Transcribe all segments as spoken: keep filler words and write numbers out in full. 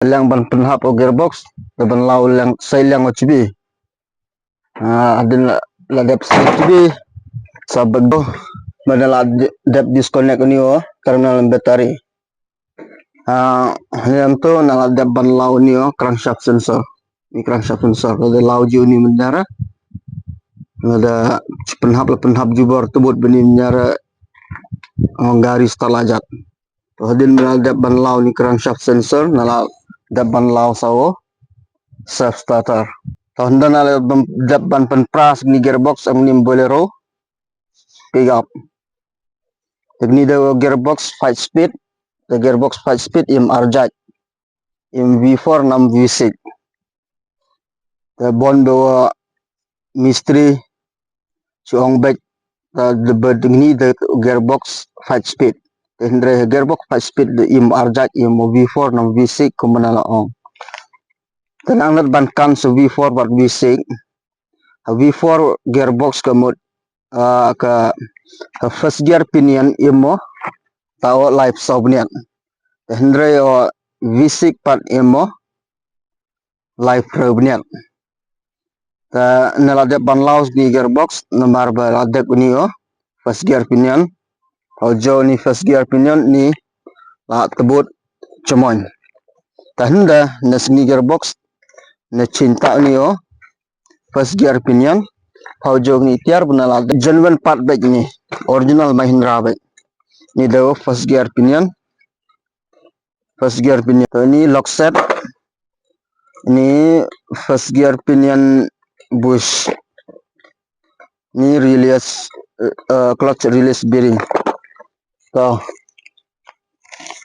Leng ban pynhap o gearbox, da ban law leng, sei leng o chibi. Ah, hadien la, la dep sei chibi, sa bego, mynta la de-, dep disconnect uni o terminal battery. Ah, hadien to na la dep ban law uni o crankshaft sensor. Ni crankshaft sensor, la dep law ji uni mynta ra. La dep pynhap la pynhap jubor tebut bini mynta ra. Oh, gari start la jat. To hadien mynta la dep ban law ni crankshaft sensor, na la dep ban law sa o self starter. To hynda na la dep ban pynpras ni gearbox ong ni Bolero. Pick up. Ni da gearbox five speed, da gearbox five speed im arjait. Im V four nam V six. Da bon do mistri Chuong bek, ta de bedengni de gearbox five speed. Te hynrei gearbox five speed de im arjat im V four nam V six kumna la ong. Te nang nat ban kan sa V four bad V six. V four gearbox ka mut, ah, ka, ka first gear pinion imo ta o live saw bniat. Te hynrei o V six pat imo live phrau bniat. Ta na la dep ban law ni gearbox namar ba la dep ni o first gear pinion. Hau jo ni first gear pinion ni la tebut chemon. Ta hynda na sngi gearbox na chinta ni o first gear pinion. Hau jo ni tiar bna la dep genuine part bek ni original Mahindra bek. Ni da o first gear pinion. First gear pinion. To ni lock set. Ni first gear pinion bush. Ni release, eh, clutch release bearing. To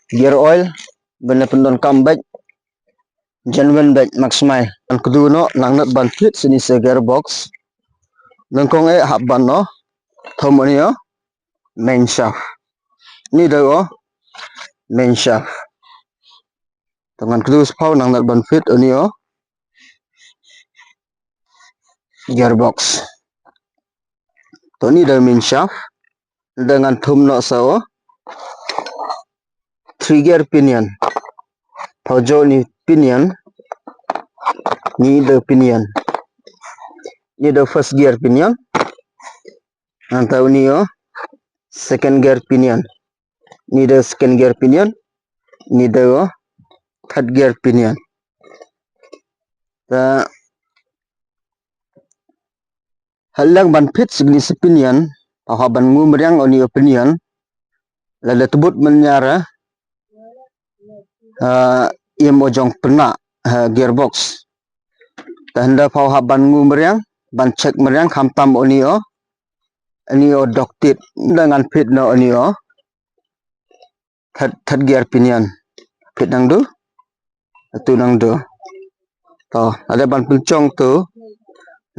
gear oil bna pyndon kam bek. Genuine bek Maxxmile. An kdu no nang nat ban fit sini se gearbox. Nang kong e hap ban no. Thom ni o main shaft. Ni da o main shaft. To ngan kdu spau nang nat ban fit o ni o gearbox. To ni da main shaft. Da ngan thum no sa o three gear pinion. Pau jo ni pinion. Ni da pinion. Ni da first gear pinion. Ngan tau ni o second gear pinion. Ni da second gear pinion. Ni da o third gear pinion. Ta halang ban fit signi se pinion. Pau hap ban ngu meriang o ni o pinion. Lada tebut menyara, ah, im o jong pena, ah, gearbox. Ta hynda pau hap ban ngu meriang ban check meriang kham tam o ni o. Ni o dok tit da ngan fit no o ni o. Third, third gear pinion. Fit nang du. Tu nang du. To, la dep ban pynchong tu.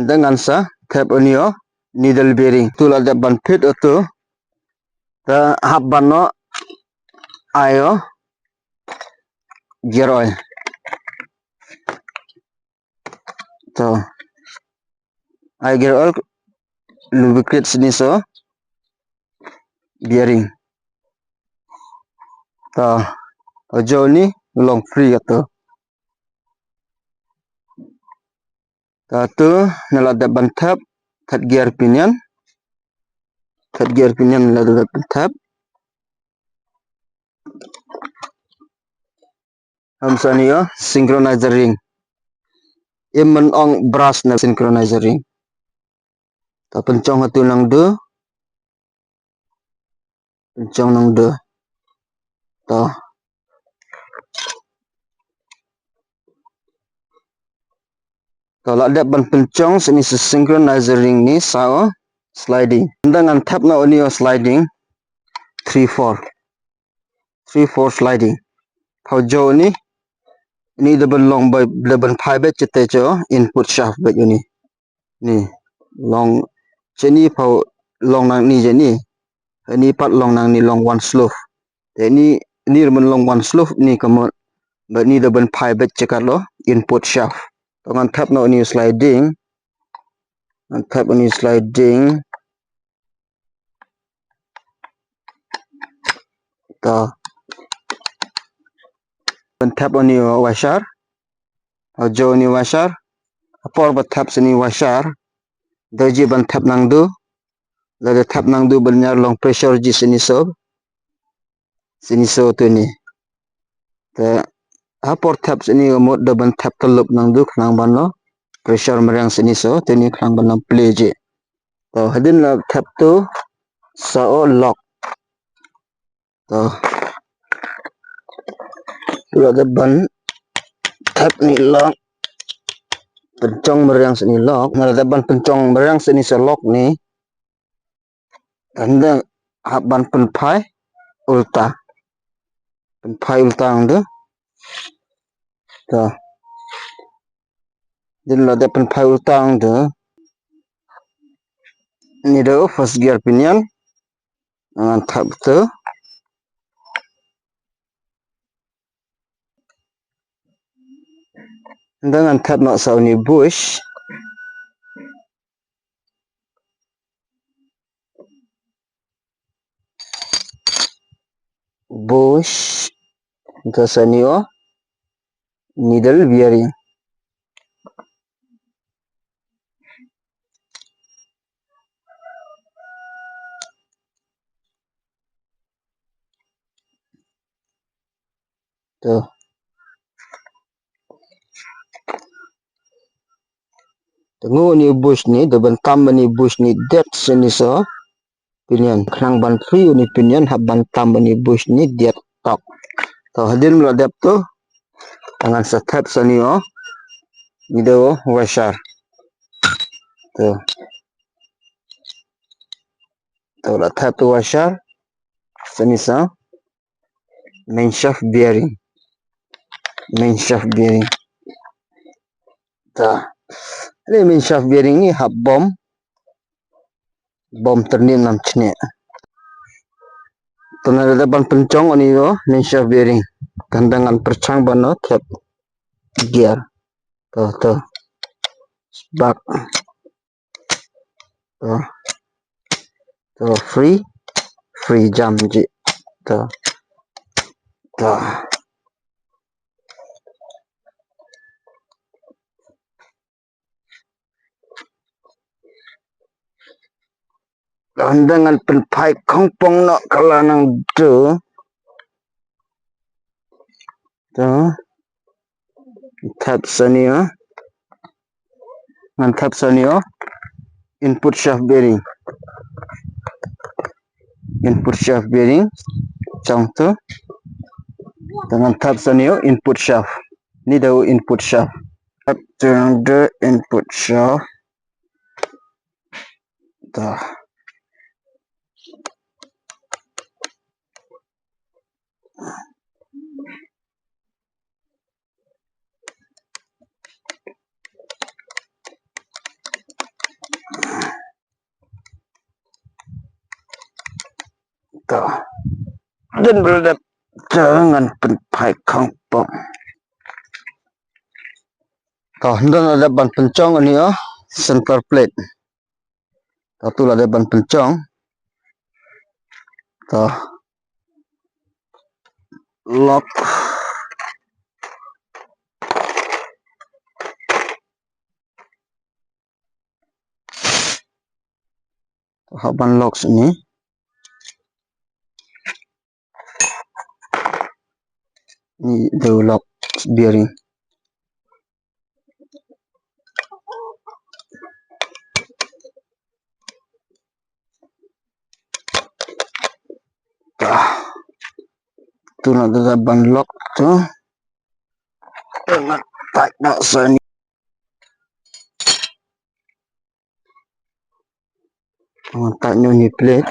Da ngan sa thep o ni o needle bearing. Tu la dep ban fit o tu. Ta hap ban no ai o gear oil. To ai gear oil lubricate sini so bearing. To o jo ni long free ka to. Ta tu na la dep ban thep third gear pinion. Third gear pinion la dep ban thep. Am sani o synchronizer ring. Im man ong brass na synchronizer ring. Ta pynchong hatu nang du. Pynchong nang du. Ta. Ta la dep ban pynchong sini se synchronizer ring ni sa o sliding. Nda ngan thep na o ni o sliding three four. Three four sliding. Pau jo ni ni da ban long ba da ban phai bet chete cho input shaft bet ni. Ni long cheni pau long nang ni jeni. Ni pat long nang ni long one slope. Te ni ni man long one slope ni kamot ba ni da ban phai bet chekat lo input shaft. To ngan thep no ni sliding. Ngan thep ni sliding. To Thep uni u washer. Haba jia uni u washer. Ha por ba thep sa uni u washer. Da jia ban thep nangdu. Lada thep nangdu ban ñiar long pressure jia sa uni so. Sa uni so tuni. Te ha por thep sa uni ka mut da ban thep tyllup nangdu khnang ban long pressure mariang sa uni so tuni khnang ban long plie jia. To hadien la thep tu sa u lock. To. Tu la dep ban thep uni lock. Pynchong mariang sa uni lock. Na la dep ban pynchong mariang sa uni sa lock ni. Kan dang hap ban pynphai ulta. Pynphai ulta nangdu. To. Hadien la dep pynphai ulta nangdu. Uni da u first gear pinion. Ngan thep tu. Ngan thep noh sa uni bush. Bush. Ngan thep sa uni u needle bearing. To. Te ngu uni bush ni, da ban tam uni bush ni diat sa uni so pinion. Khnang ban free uni pinion, hap ban tam uni bush ni diat tok. To hadien la dep tu. Ngan sa thep sa uni u. Uni da u washer. To. To la thep tu washer. Sa uni so. Main shaft bearing. Main shaft bearing. To. Uni main shaft bearing ni hap bom. Bom tyrnim nam chniah. To na da ban pynchong uni u main shaft bearing. Kan dang ngan pyrchang ban u thep gear. To to. Spark. To. To free. Free jam jia. To. To. Hadien ngan pynphai khongpong noh ka la nangdu. To. Thep sa uni u. Ngan thep sa uni u. Input shaft bearing. Input shaft bearing. Chong tu. Te ngan thep sa uni u input shaft. Uni da u input shaft. Thep tu nangdu input shaft. To. To. Hadien ba la dep. To ngan pynphai khongpong. To hadien la dep ban pynchong uni u center plate. To tu la dep ban pynchong. To. Lock. To hap ban lock sa uni. Uni da u lock bearing. To. Tu na da ban lock tu. Ngan tight noh sa uni. Ngan tight noh uni plate.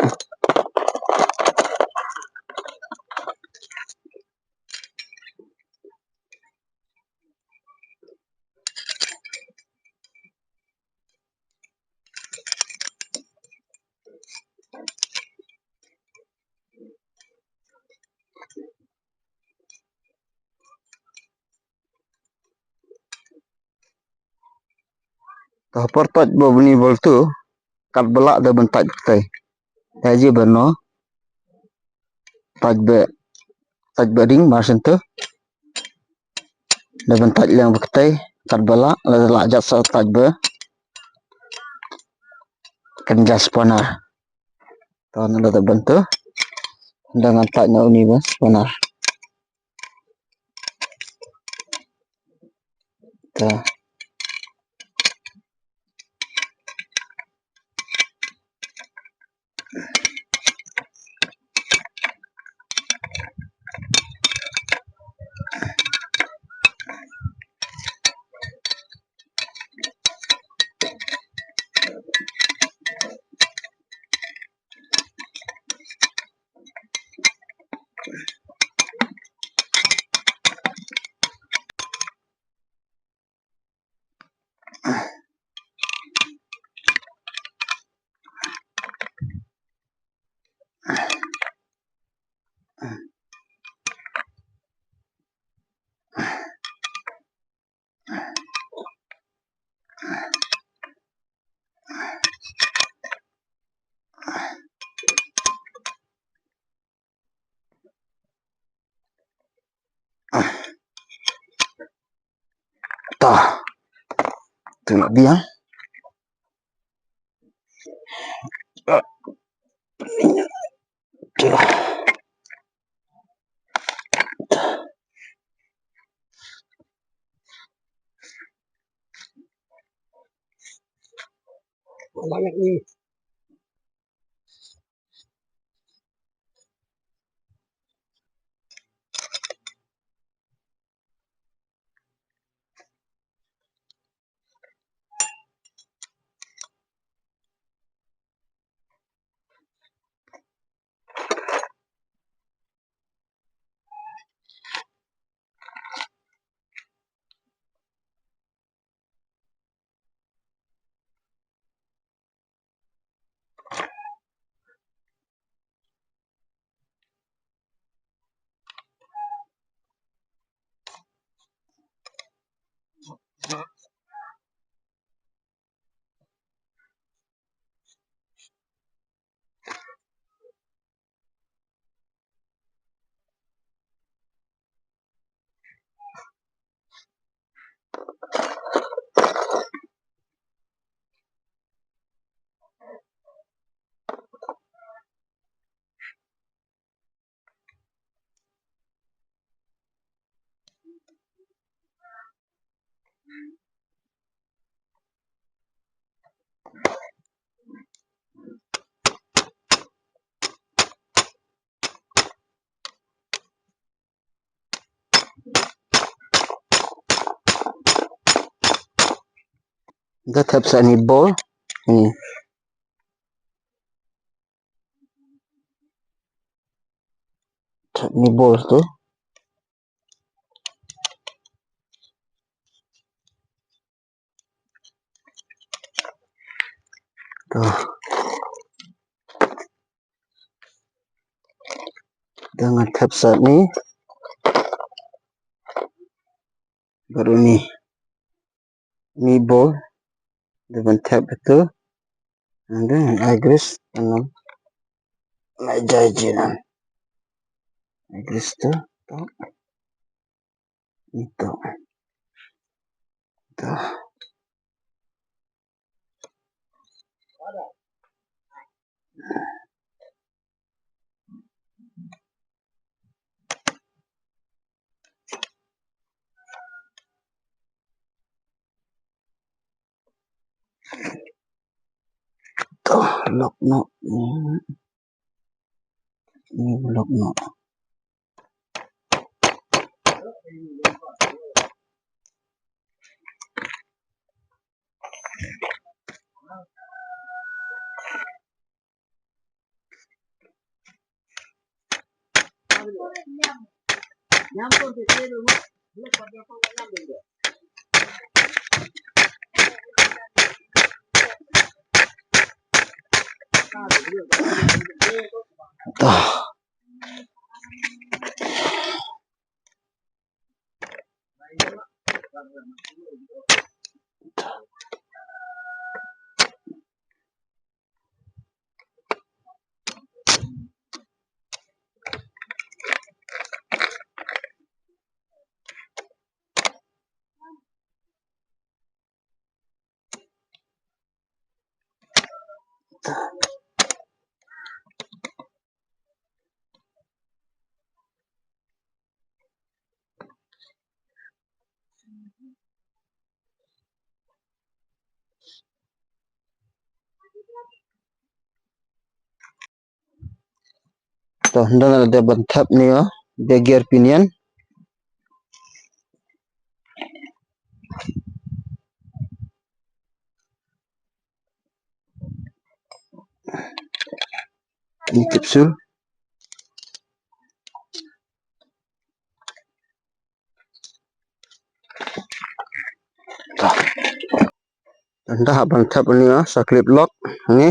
To ha por tight bha uni bolt tu, katba lah da ban tight bha katei. Ïa ji ba no. Tight bha, tight bha ring mar shen tu. Da ban tight liang ba katei, kat ba lah, lada lah jat sa tight ba. Kan ja spinner. To, nalor da ban tu. Da ngan tight na uni ba spinner. To. Ta. Tu nak biang. Tu. Banyak ni. Nga thep sa ni ball. Ni. Thep ni ball tu. Tu. Te ngan thep sa ni. Baru ni. Ni ball. Te ban thep tu. Ngan ai grease. Ngan ai jai jinan. Ai grease tu. Tu. Ito. Ito. Ito, lock noh. Ni lock noh. To, ynda la dep ban thep ïa u, ïa u gear pinion. Ïa u capsule. Ynda hap ban thep ïa u sa clip lock, ngi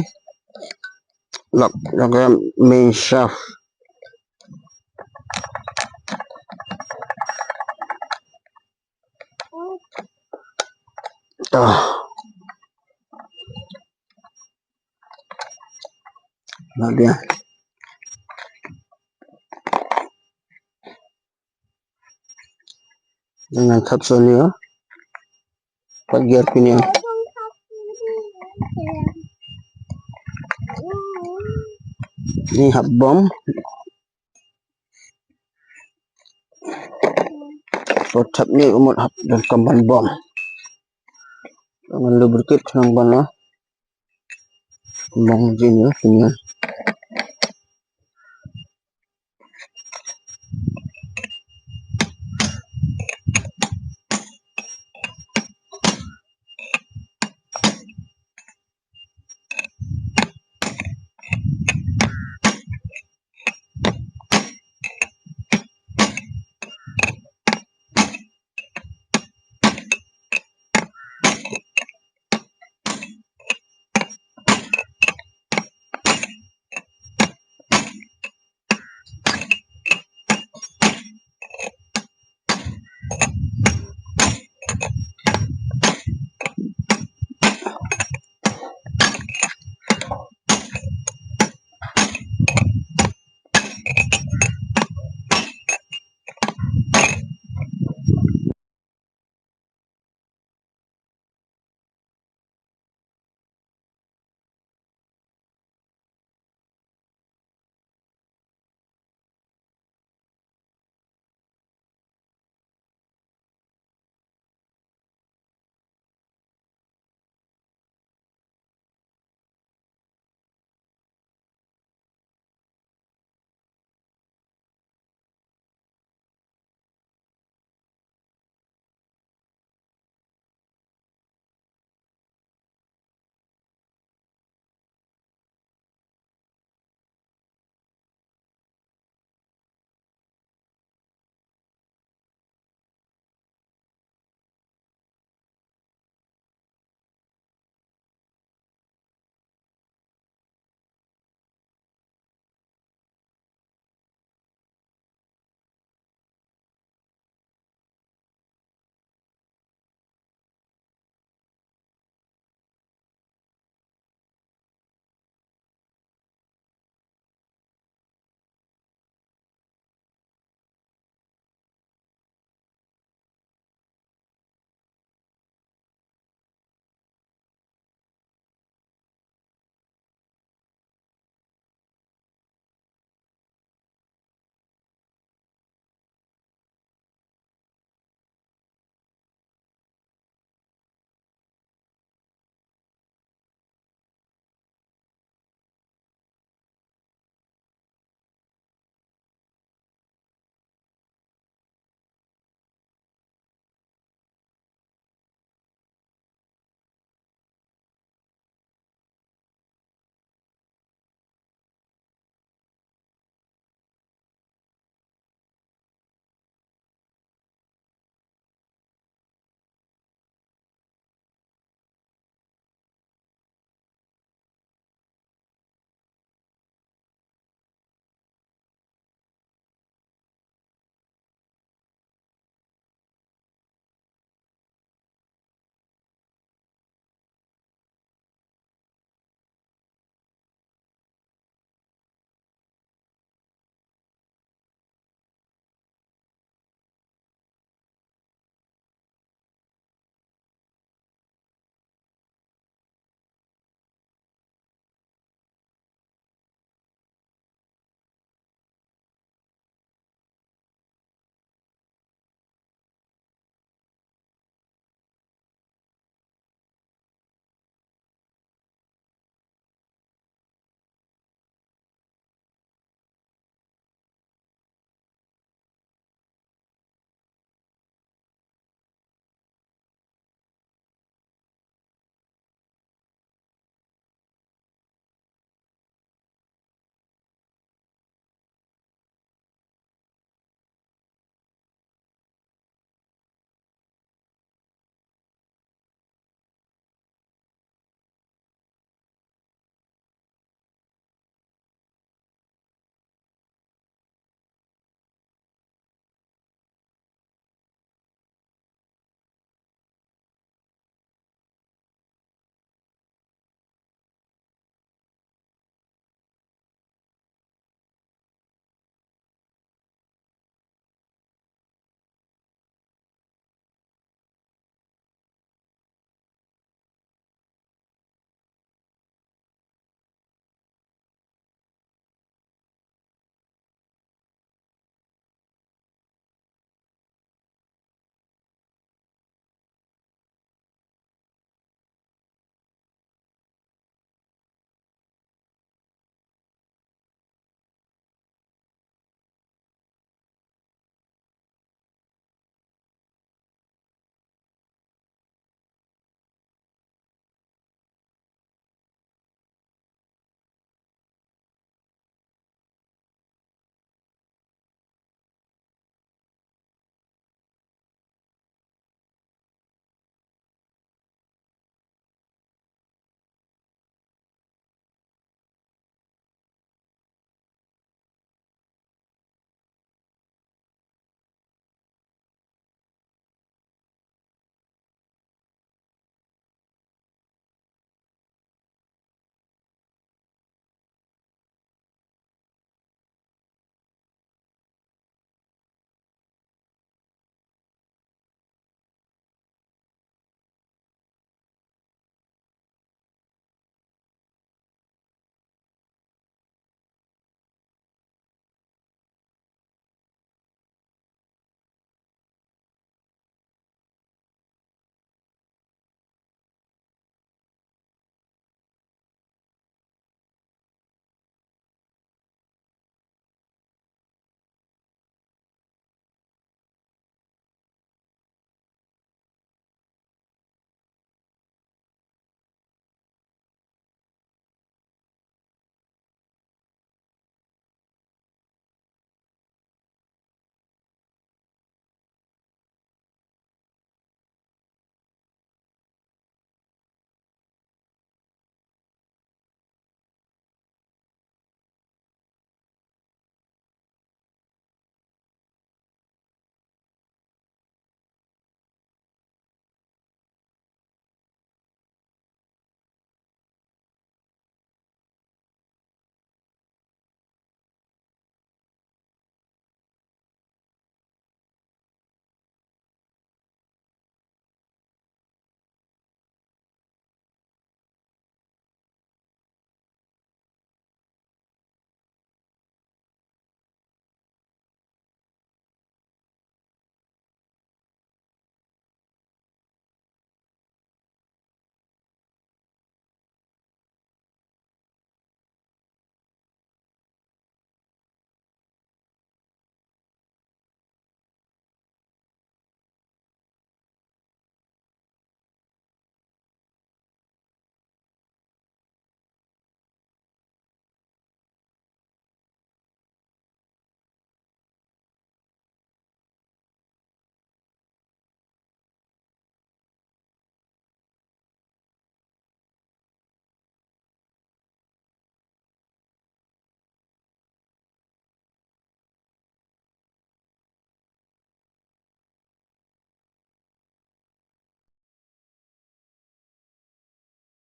lock ïa ka main shaft. To. Lah dia. Ngan thep sa ïa u. Pat gear pinion. Ngi hap bom. Pat thep ïa u mut hap donkam ban bom. Ngan lubricate khnang ban la long jingïaid pinion.